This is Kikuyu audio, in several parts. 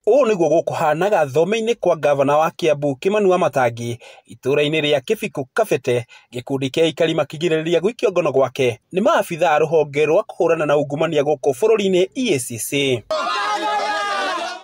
Ũũ nĩguo gũkũhanaga thome-inĩ kwa gavana wa Kiambu Kimani Wamatangi itũũra-inĩ rĩa Kĩbikũ Kabete, gĩkundi kĩa aikari makĩgirĩrĩria gũikio ngono gwake nĩ maabithaa a rũhonge rwa kũhũrana na ungumania gũkũ bũrũri-inĩ EACC.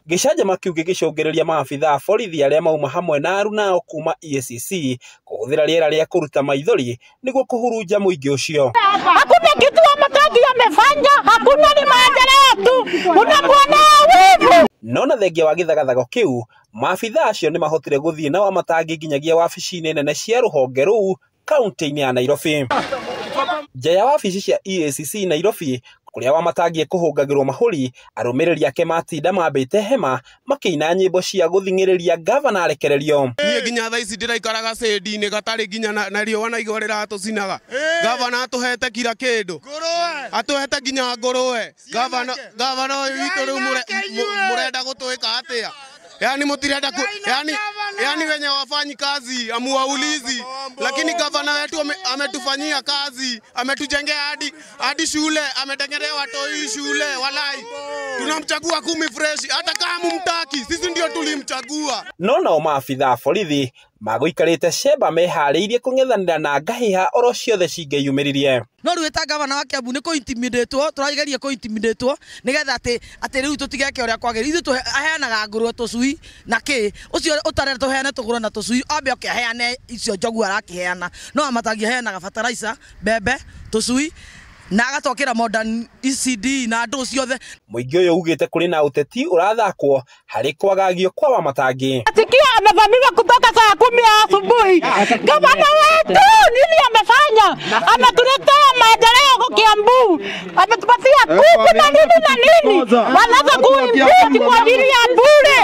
Gĩcanjama kĩu gĩgĩcũngĩrĩria maabithaa a borithi arĩa mauma hamwe na arunao kuma EACC kũhũthĩra rĩera rĩa kũruta maithori nĩguo kũhurunja mũingĩ ũcio. Hakuna kitu Wamatangi amefanya, hakuna, ni maendeleo tu, unamwonea wivu. No na thengia wa gĩthagathago kĩu, maabithaa acio nĩ mahotire gũthiĩ na Wamatangi nginyagia wabici-inĩ nene cia rũhonge rũu kaunti-inĩ ya Nairobi. Nja ya wabici cia EACC Nairobi kũrĩa Wamatangi ekũhũngagĩrwo mahũri, arũmĩrĩri ake matinda mambĩte hema makĩina nyĩmbo cia gũthing'ĩrĩria gavana arekererio. Niĩ nginya thaa ici ndĩraikaraga cĩndi-inĩ gatarĩ nginya na riũa na igwa rĩratũcinaga. Gavana atũhete kira kĩndũ, atũhete nginya ngũrũwe. Gavana ũyũ witũ rĩu mũrenda gũtwĩka atĩa? Yani mũtirenda yani wenye wafanyi kazi amuwaulizi, lakini gavana wetu ametufanyia kazi, ametujengea hadi shule, ametengenea watoi shule. Walai tunamchagua 10 fresh, hata kama mumtaki sisi ndio tulimchagua. No nao maabithaa a borithi magũikarĩte cemba meharĩirie kũng'ethanĩra na ngahĩha oro ciothe cingĩyumĩririe. No rĩu ta gavana wa Kiambu nĩ kũ-intimidatwo, tũrageria kũ-intimidatwo nĩgetha atĩ rĩu tũtigeke ũrĩa kwagĩrĩire. Ithuĩ aheanaga ngũrwe tũcui na kĩ ũcio ũtarenda tũheane tũgũrwe na tũcui ambe oke aheane icio njogu arakĩheana. No Wamatangi aheanaga fertilizer, mbembe, tũcui na agatwakĩra modern ECD na andũ ciothe. Mũingĩ ũyũ ugĩte kũrĩ na ũteti ũrathakwo harĩ kwagagio kwa Wamatangi. Sikia amevamiwa kutoka saa 10 ya asubuhi. Gavana wetu nini amefanya? Ametuletea maendeleo Kiambu, ametupatia kuku na nini na nini. Wanaanza kuimpeach kwa ajili ya bure.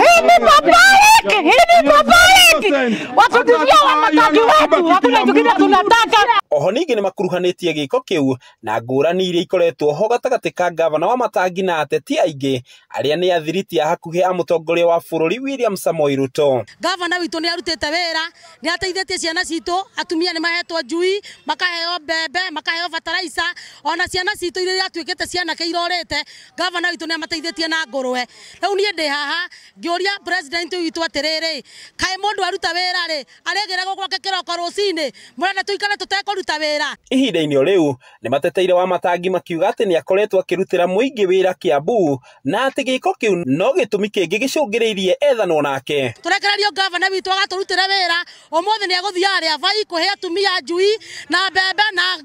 Hii ni public, hii ni public. Watutishia Wamatangi wetu, hakuna kitu kingine tunataka. Oho ningĩ nĩmakuruhanĩtie gĩko kĩu na ngũrani iria ikoretwo ho gatagatĩ ka gavana Wamatangi na ateti aingĩ arĩa nĩ athiriti a hakuhĩ a mũtongoria wa bũrũri William Samoei Ruto. Gavana witũ nĩ arutĩte wĩra, nĩ ateithĩtie ciana citũ, atumia nĩ mahetwo njui, makaheo mbembe, makaheo fertilizer, ona ciana citũ iria iratuĩkĩte cianake irorĩte, gavana witũ nĩ amateithĩtie na ngũrwe. Rĩu niĩ ndĩ haha ngĩũria president witũ atĩrĩrĩ, kaĩ mũndũ aruta wĩra rĩ, arĩgĩragwo gwake kĩroko rũcinĩ, mũrenda tũikare tũtekũruta wĩra? Ihinda-inĩ o rĩu nĩ mateteire Wamatangi makiuga atĩ nĩ akoretwo akĩrutĩra mũingĩ wĩra Kiambu na atĩ gĩko kĩu no gĩtũmi kĩngĩ gĩcũngĩrĩirie ethanwo nake. Tũrekererio gavana witũ agatũrutĩre wĩra, ũmũthĩ nĩ egũthiĩ harĩa Vai kũhe atumia njui na mbembe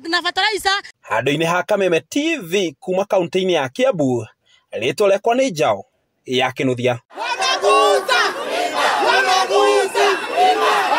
na fertilizer. Handũ-inĩ ha Kameme TV kuma kaunti-inĩ ya Kiambu, rĩtwa rĩakwa nĩ Njaũ ya Kĩnuthia.